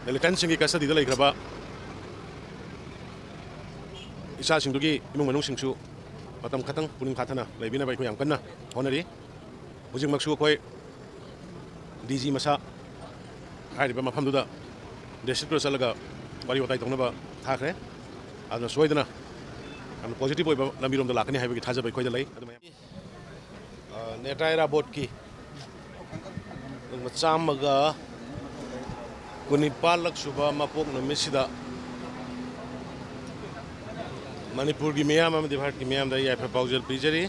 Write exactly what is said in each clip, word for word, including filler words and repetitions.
ꯃꯤꯂꯤꯇꯦꯟꯁꯤꯡꯒꯤ ꯀꯁꯇꯗꯤꯗ ꯂꯩꯈ꯭ꯔꯕ ꯏꯆꯥꯁꯤꯡꯗꯨꯒꯤ ꯏꯃꯨꯡ ꯃꯅꯨꯡꯁꯤꯡꯁꯨ ꯃꯇꯝ ꯈꯛꯇꯪ ꯄꯨꯛꯅꯤꯡ ꯐꯥꯊꯅ ꯂꯩꯕꯤꯅꯕ ꯑꯩꯈꯣꯏ ꯌꯥꯝ ꯀꯟꯅ ꯍꯣꯠꯅꯔꯤ꯫ ꯍꯧꯖꯤꯛꯃꯛꯁꯨ ꯑꯩꯈꯣꯏ ꯗꯤ ꯖꯤ ꯃꯁꯥ ꯍꯥꯏꯔꯤꯕ ꯃꯐꯝꯗꯨꯗ ꯗꯤꯁꯇ꯭ꯔꯤꯛꯇꯨꯗ ꯆꯠꯂꯒ ꯋꯥꯔꯤ ꯋꯥꯇꯥꯏ ꯇꯧꯅꯕ ꯊꯥꯈ꯭ꯔꯦ꯫ ꯑꯗꯨꯅ ꯁꯣꯏꯗꯅ ꯌꯥꯝꯅ ꯄꯣꯖꯤꯇꯤꯚ ꯑꯣꯏꯕ ꯂꯝꯕꯤꯔꯣꯝꯗ ꯂꯥꯛꯀꯅꯤ ꯍꯥꯏꯕꯒꯤ ꯊꯥꯖꯕ ꯑꯩꯈꯣꯏꯗ ꯂꯩ꯫ ꯑꯗꯨ ꯃꯌꯥꯝ ꯑ, ꯅꯦꯇꯥ ꯏꯔꯥꯕꯣꯠꯀꯤ ꯆꯥꯝꯃꯒ ꯀꯨꯟꯅꯤꯄꯥꯜꯂꯛ ꯁꯨꯕ ꯃꯄꯣꯛ ꯅꯨꯃꯤꯠꯁꯤꯗ ꯃꯅꯤꯄꯨꯔꯒꯤ ꯃꯤꯌꯥꯝ ꯑꯃꯗꯤ ꯚꯥꯔꯠꯀꯤ ꯃꯤꯌꯥꯝꯗ ꯌꯥꯏꯐ ꯄꯥꯎꯖꯦꯜ ꯄꯤꯖꯔꯤ꯫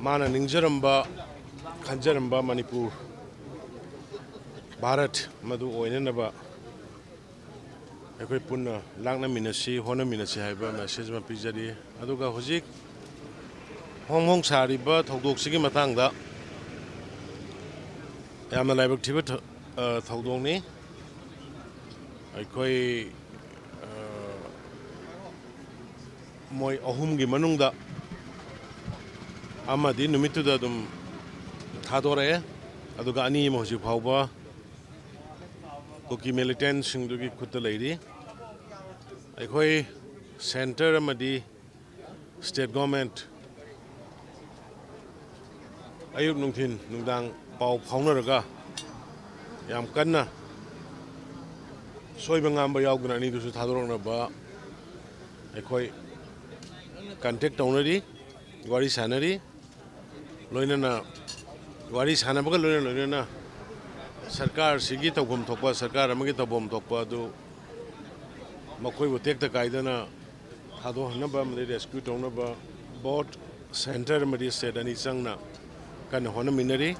ꯃꯥꯅ ꯅꯤꯡꯖꯔꯝꯕ, ꯈꯟꯖꯔꯝꯕ ꯃꯅꯤꯄꯨꯔ, ꯚꯥꯔꯠ ꯃꯗꯨ ꯑꯣꯏꯅꯅꯕ ꯑꯩꯈꯣꯏ ꯄꯨꯟꯅ ꯂꯥꯛꯅꯃꯤꯟꯅꯁꯤ, ꯍꯣꯠꯅꯃꯤꯟꯅꯁꯤ ꯍꯥꯏꯕ ꯃꯦꯁꯦꯖ ꯑꯃ ꯄꯤꯖꯔꯤ꯫ ꯑꯗꯨꯒ ꯍꯧꯖꯤꯛ ꯍꯣꯡ ꯍꯣꯡ ꯁꯥꯔꯤꯕ ꯊꯧꯗꯣꯛꯁꯤꯒꯤ ꯃꯇꯥꯡꯗ ꯌꯥꯝꯅ ꯂꯥꯏꯕꯛ ꯊꯤꯕ ꯊ-, ꯑ, ꯊꯧꯗꯣꯛꯅꯤ꯫ ꯑꯩꯈꯣꯏ, ꯑ, ꯃꯣꯏ ꯑꯍꯨꯝꯒꯤ ꯃꯅꯨꯡꯗ ꯑꯃꯗꯤ ꯅꯨꯃꯤꯠꯇꯨꯗ ꯑꯗꯨꯝ ꯊꯥꯗꯣꯔꯛꯑꯦ, ꯑꯗꯨꯒ ꯑꯅꯤ ꯑꯃ ꯍꯧꯖꯤꯛ ꯐꯥꯎꯕ ꯀꯨꯀꯤ ꯃꯤꯂꯤꯇꯦꯟꯁꯤꯡꯗꯨꯒꯤ ꯈꯨꯠꯇ ꯂꯩꯔꯤ꯫ ꯑꯩꯈꯣꯏ ꯁꯦꯟꯇꯔ ꯑꯃꯗꯤ ꯁ꯭ꯇꯦꯠ ꯒꯣꯔꯃꯦꯟꯠ ꯑꯌꯨꯛ ꯅꯨꯡꯊꯤꯟ ꯅꯨꯡꯗꯥꯡ ꯄꯥꯎ ꯐꯥꯎꯅꯔꯒ ꯌꯥꯝ ꯀꯟꯅ ꯁꯣꯏꯕ ꯉꯥꯝꯕ ꯌꯥꯎꯗꯅ ꯑꯅꯤꯗꯨꯁꯨ ꯊꯥꯗꯣꯔꯛꯅꯕ ꯑꯩꯈꯣꯏ ꯀꯟꯇꯦꯛ ꯇꯧꯅꯔꯤ, ꯋꯥꯔꯤ ꯁꯥꯟꯅꯔꯤ꯫ ꯂꯣꯏꯅꯅ ꯋꯥꯔꯤ ꯁꯥꯟꯅꯕꯒ ꯂꯣꯏꯅ ꯂꯣꯏꯅꯅ ꯁꯔꯀꯥꯔꯁꯤꯒꯤ ꯇꯧꯐꯝ ꯊꯣꯛꯄ, ꯁꯔꯀꯥꯔ ꯑꯃꯒꯤ ꯇꯧꯐꯝ ꯊꯣꯛꯄ ꯑꯗꯨ ꯃꯈꯣꯏꯕꯨ ꯇꯦꯛꯇ ꯀꯥꯏꯗꯅ ꯊꯥꯗꯣꯛꯍꯟꯅꯕ ꯑꯃꯗꯤ ꯔꯦꯁꯀ꯭ꯌꯨ ꯇꯧꯅꯕ ꯕꯣꯠ ꯁꯦꯟꯇꯔ ꯑꯃꯗꯤ ꯁ꯭ꯇꯦꯠ ꯑꯅꯤ ꯆꯪꯅ ꯀꯟꯅ ꯍꯣꯠꯅꯃꯤꯟꯅꯔꯤ꯫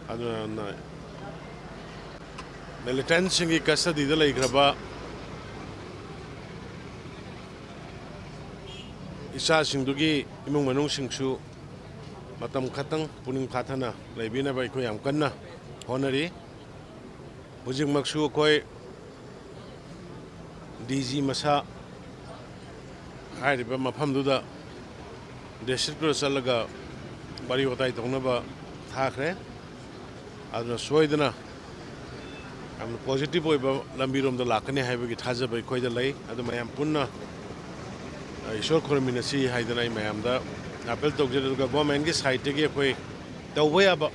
ꯑꯗꯨꯅ ꯃꯤꯂꯤꯇꯦꯟꯁꯤꯡꯒꯤ ꯀꯁꯇꯗꯤꯗ ꯂꯩꯈ꯭ꯔꯕ ꯏꯆꯥꯁꯤꯡꯗꯨꯒꯤ ꯏꯃꯨꯡ ꯃꯅꯨꯡꯁꯤꯡꯁꯨ ꯃꯇꯝ ꯈꯛꯇꯪ ꯄꯨꯛꯅꯤꯡ ꯐꯥꯊꯅ ꯂꯩꯕꯤꯅꯕ ꯑꯩꯈꯣꯏ ꯌꯥꯝ ꯀꯟꯅ ꯍꯣꯠꯅꯔꯤ꯫ ꯍꯧꯖꯤꯛꯃꯛꯁꯨ ꯑꯩꯈꯣꯏ ꯗꯤ ꯖꯤ ꯃꯁꯥ ꯍꯥꯏꯔꯤꯕ ꯃꯐꯝꯗꯨꯗ ꯗꯤꯁꯇ꯭ꯔꯤꯛꯇꯨꯗ ꯆꯠꯂꯒ ꯋꯥꯔꯤ ꯋꯥꯇꯥꯏ ꯇꯧꯅꯕ ꯊꯥꯈ꯭ꯔꯦ꯫ ꯑꯗꯨꯅ ꯁꯣꯏꯗꯅ ꯌꯥꯝꯅ ꯄꯣꯖꯤꯇꯤꯚ ꯑꯣꯏꯕ ꯂꯝꯕꯤꯔꯣꯝꯗ ꯂꯥꯛꯀꯅꯤ ꯍꯥꯏꯕꯒꯤ ꯊꯥꯖꯕ ꯑꯩꯈꯣꯏꯗ ꯂꯩ꯫ ꯑꯗꯨ ꯃꯌꯥꯝ ꯄꯨꯟꯅ, ꯑ, ꯏꯁꯣꯔ ꯈꯨꯔꯨꯝꯃꯤꯟꯅꯁꯤ ꯍꯥꯏꯗꯅ ꯑꯩ ꯃꯌꯥꯝꯗ ꯑꯥꯄꯤꯜ ꯇꯧꯖꯔꯤ꯫ ꯑꯗꯨꯒ ꯒꯣꯔꯃꯦꯟꯒꯤ ꯁꯥꯏꯠꯇꯒꯤ ꯑꯩꯈꯣꯏ ꯇꯧꯕ ꯌꯥꯕ,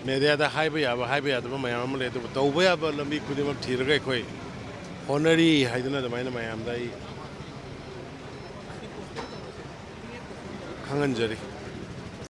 ꯃꯦꯗꯤꯌꯥꯗ ꯍꯥꯏꯕ ꯌꯥꯕ, ꯍꯥꯏꯕ ꯌꯥꯗꯕ ꯃꯌꯥꯝ ꯑꯃ ꯂꯩ, ꯑꯗꯨꯕꯨ ꯇꯧꯕ ꯌꯥꯕ ꯂꯝꯕꯤ ꯈꯨꯗꯤꯡꯃꯛ ꯊꯤꯔꯒ ꯑꯩꯈꯣꯏ ꯍꯣꯠꯅꯔꯤ ꯍꯥꯏꯗꯅ ꯑꯗꯨꯃꯥꯏꯅ ꯃꯌꯥꯝꯗ ꯑꯩ ꯈꯪꯍꯟꯖꯔꯤ꯫